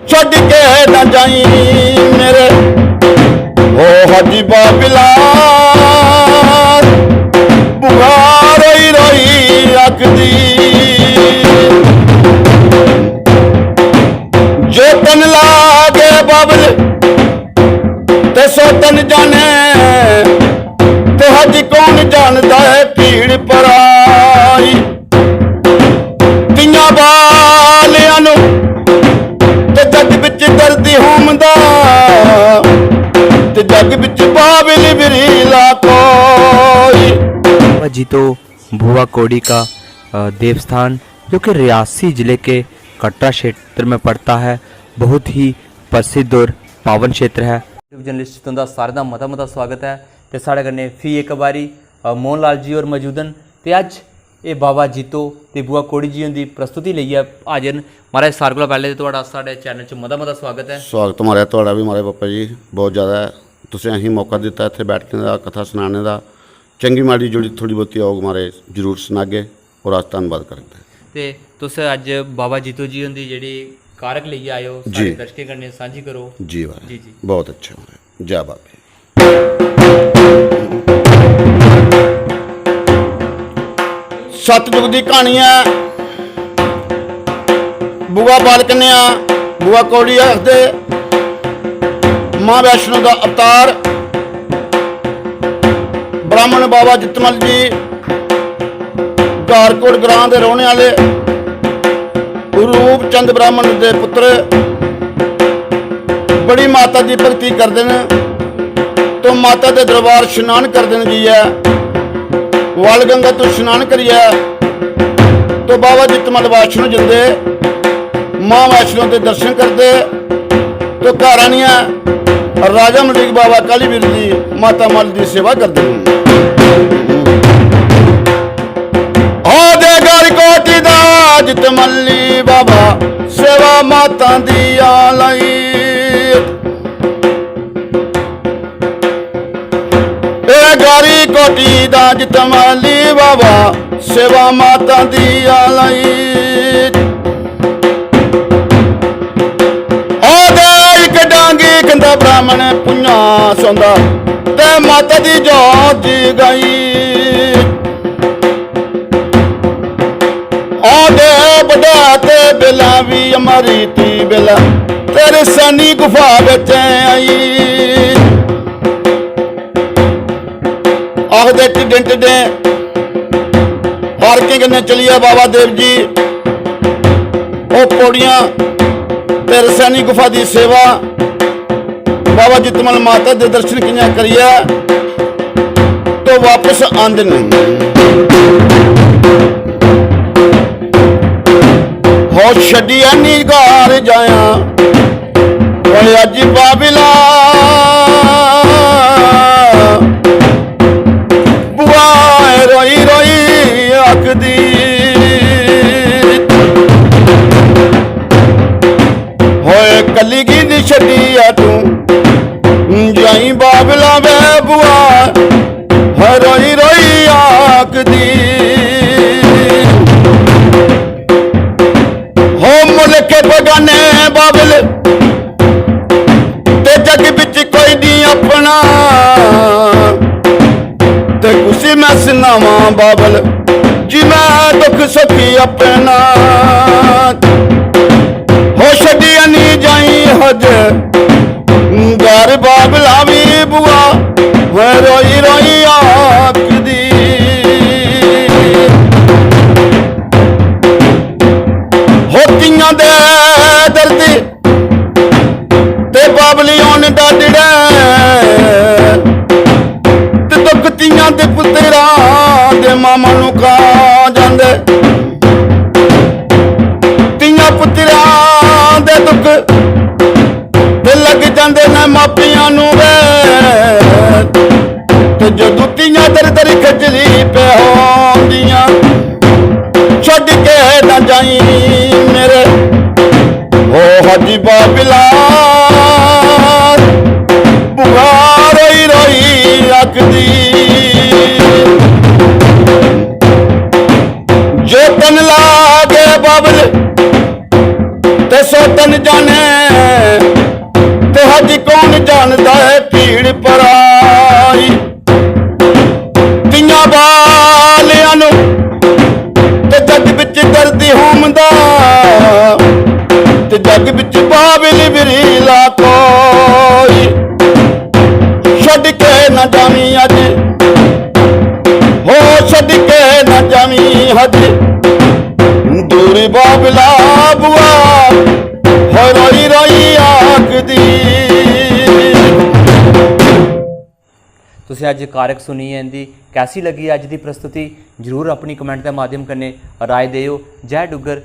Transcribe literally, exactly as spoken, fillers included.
छड्ड के ना जाई मेरे, ओ हाजी बाबिला, बुआ रोई रोई आखदी। जो तन लागे बाबल ते सो तन जाने, ते हाजी कौन जानदा है भीड़ पराई। तियां बालियां नू ते जग बिच दर्द होमदा, ते जग बिच बाबिल बिरीला कोई। बाबा जीतो बुआ कौड़ी का अ, देवस्थान, जो कि रियासी जिले के कटरा क्षेत्र में पड़ता है, बहुत ही प्रसिद्ध और पावन क्षेत्र है। YouTube journalist तुंदा सारें दा मता मता स्वागत ऐ ते साढ़े कन्नै फ्ही इक बारी अ, मोहन लाल जी होर मौजूद न। ते अज्ज एह् बाबा जित्तो ते बुआ कौड़ी जी हुंदी प्रस्तुति लेइयै हाजर न। महाराज, सारें कोला पैह्लें ते थुआढ़ा साढ़े चैनल च मता मता स्वागत ऐ। स्वागत महाराज, थुआढ़ा बी महाराज, पप्पा जी, बहुत ज़्यादा ऐ। तुसें असेंगी मौका दित्ता इत्थै बैठने दा, कथा सनाने दा। चंगी माड़ी जेह्ड़ी थोह्ड़ी बहुती होग महाराज, जरूर सनागे और अस धन्नबाद करगे। ते तुस अज्ज बाबा जित्तो जी हुंदी जेह्ड़ी कारक लेइयै आए ओ, सारे जी। दर्शकें कन्नै सांझी करो। जी महाराज, जी, जी। बहुत अच्छा महाराज, जै बाबे। सतयुग दी क्हानी ऐ। बुआ बाल कन्या, बुआ कौड़ी आखदे, मां वैष्णो दा अवतार, ब्राह्मण बाबा जितमल जी, गारकोट ग्रां दे रौहने आह्ले, रूप चंद ब्राह्मण दे पुत्र, बड़ी माता दी भक्ति करदे न। तो माता दे दरबार शनान करदे न जाइयै, वाल गंगा तो शनान करियै तो बाबा जितमल वैष्णो जंदे, मां वैष्णो दे दर्शन करदे। तो घर आनियै राजा मलिक बाबा कालीवीर दी, माता मल दी सेवा करदे न। आदे घर कोटी दा जितमली बाबा, सेवा माता दी आलाई। ए गारी कोटी दा जितमली बाबा, सेवा माता दी आलाई। आदे इक डांगी खंदा ब्राह्मण पुंजा सौंदा, ते माता दी जोत जगाई। आदे बड़ा ते बेला भी अमरीती बेला, तेरे सैनी गुफा बिच आई। आखदे टिड्डें टिड्डें पारकें कन्नै चलियै बाबा देव जी, ओह् पौड़ियां ते रसैनी गुफा दी सेवा, बाबा जितमल माता दे दर्शन कि'यां करियै तो वापस आंदे न। हो छड्डियै निगार जायां, ओए अज्ज बाबिला, बुआ रोई रोई आखदी। होए कली गी नी छड्डियै तू, जाई बाबला वे बुआ, होए रोई रोई आखदी। हो मुल्क बगाने बाबल, ते जग बिच कोई नी अपना, ते कुसी मैं सनावां बाबल, जी मैं दुख सुखी अपना। हो छड्डियै नी जाई हज, घर बाबला भी बुआ, वै रोई रोई आखदी। हो कियां दे दर्द ते बाबली उन डाडड़ै, ते दुख तियां दे पुत्तरा दे मामा नू खा जांदे। तियां पुत्तरा दे दुख ते लग जांदे न मापियां नू वे। ते जदू तियां दर दर खजली पे होंदियां, छड्ड के ना जाई मेरे, ओ हाजी बाबिला, बुआ रोई रोई आखदी। जो तन लागे बाबल ते सो तन जाने, अज कौन जानदा है पीड़ पराई। तियां बालियां नू ते जग बिच दर्द होमदा, ते जग बिच बाबिल बिरीला कोई। छड़ के ना जामी अज, हो छड़ के ना जामी अज, दूर बाबला बुआ, हो रोई रोई आखदी। तुसें अज्ज कारक सुनियै इंदी कैसी लग्गी अज्ज दी प्रस्तुति, जरूर अपनी कमेंट दे माध्यम कन्नै राय देओ। जय डुग्गर,